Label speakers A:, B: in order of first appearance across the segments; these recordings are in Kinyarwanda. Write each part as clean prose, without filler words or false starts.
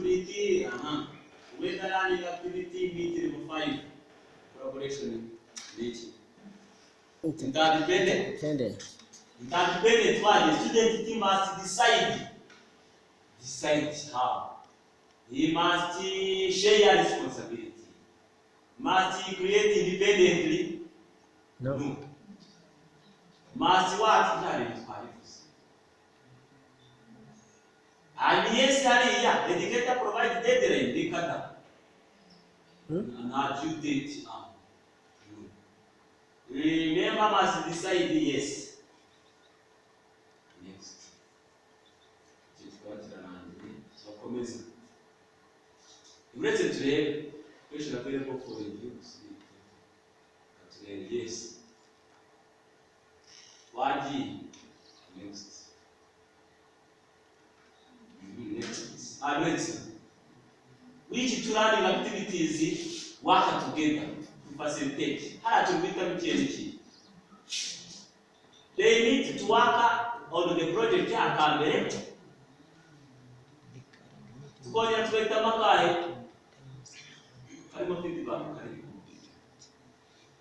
A: Meet, aha, whether learning activity meet level 5 collaboration ni iki? Interdependent.
B: Independent.
A: Interdependent one, the student team must decide how he must share responsibility, must create independently.
B: No.
A: No. Must what? Byari twabivuze. And yes, hariya educator provide deadline rikata.
B: Hmm?
A: Nta due date. Ah. No. Remember must decide, yes. Next. Icyo kikaba kirarangiye, turakomeza. Uretse turebe question available for review. Turebe, yes. Wagiye. Next. Next. Ah, next. Which two learning activities work together to facilitate? Hariya turi guhitamo ikintu iki? They need to work on the project akambere. Tukongera tugahitamo akahe? Karimo feedback, karimo.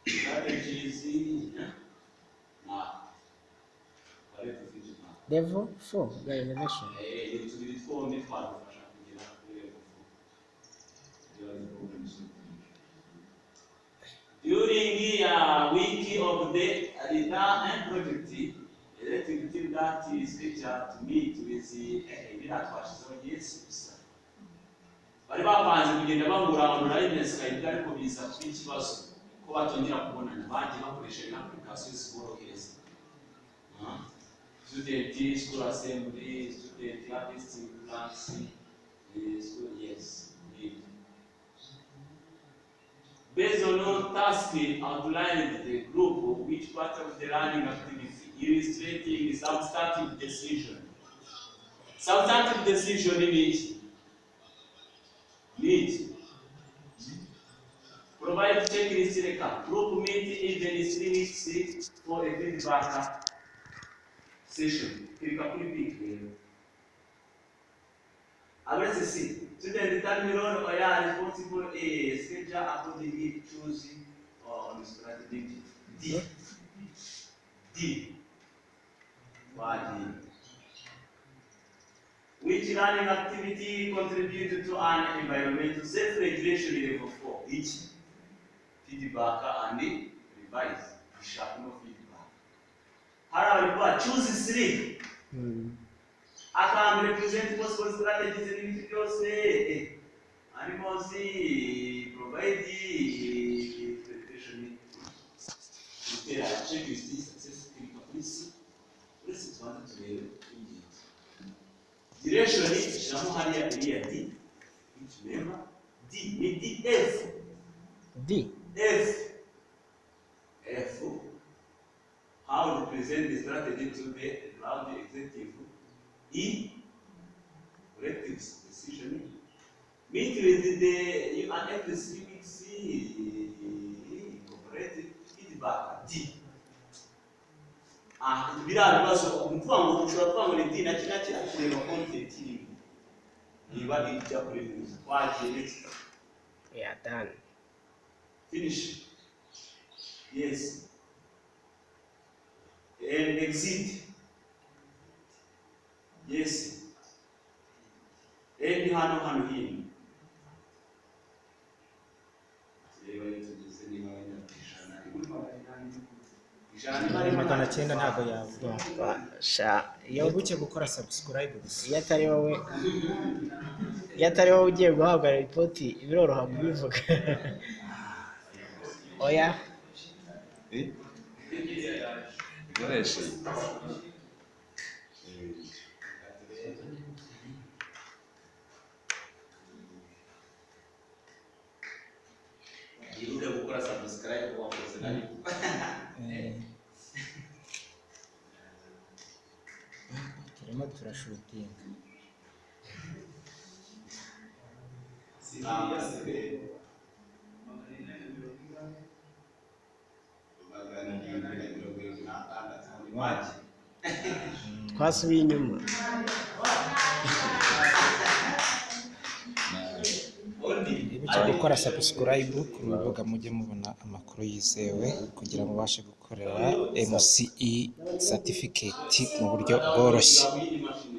A: Strategies, na collective feedback.
B: Level 4 bwa innovation.
A: Ni tubiri twombi twadufasha kugera kuri level 4. Kugira ngo during a week of the return project, electric team that is scheduled to meet with the biriya twashizeho yes gusa. Bari bapanze kugenda bahura online na Skype, ariko biza kuba ikibazo ko batongera kubonana, bagiye bakoresha na application ziborohereza. Student school assembly, student harvesting plants, school, yes, need. Based on all task outlined the group, which part of the learning activity illustrating substantive decision. Substantive decision ni iki? Ni iki? Provide checklist reka. Group meet even 3 weeks for a feedback session. Klika kuri pick rero. Abaretse C. Student determine role or are responsible a schedule accordingly choose on strategy. D. D. Waji. Which learning activity contribute to an environmental self-regulation level 4? Each feedback and revise. Ishakamo feedback. Hariya bari kuvuga choose 3. Akambere present possible strategies n'ibindi byose. Animals provide presentation. Gutera checklist success, klika kuri C. Uretse tubanze turebe ingenzi. Duration shyiramo hariya iriya D. Each member D ni D F.
B: D.
A: F. F. How to present the strategy to the ground executive. E. Collective decision. Meet with the UN every 3 weeks. Incorporate feedback. D. Ah, biriya bibazo ni ukuvuga ngo ushobora kuvuga ngo ni D na kiriya kiriya, kureba content irimo niba ijya kuri neza. Twagiye, next.
B: We are done.
A: Finish, yes, and exit, yes, and hano hino tureba iyo tugeze niba wenda ku 100, ari muri 800, 100 niba ari
C: 900 ntabwo yavuga.
B: Sha, iyo
C: Wibuke gukora subscribe gusa.
B: Iyo atari wowe ugiye guhabwa ripoti, biroroha kubivuga. Oya.
D: Ikoreshe.
A: Yibuke gukora subscribe wakoze nayo.
C: Turimo turashutinga.
D: 776. Waje.
B: Twasubiye inyuma.
C: Mwibuke gukora subscribe ku rubuga, mujye mubona amakuru yizewe kugira ngo mubashe gukorera MCE certificate mu buryo bworoshye.
A: Yindi mashini.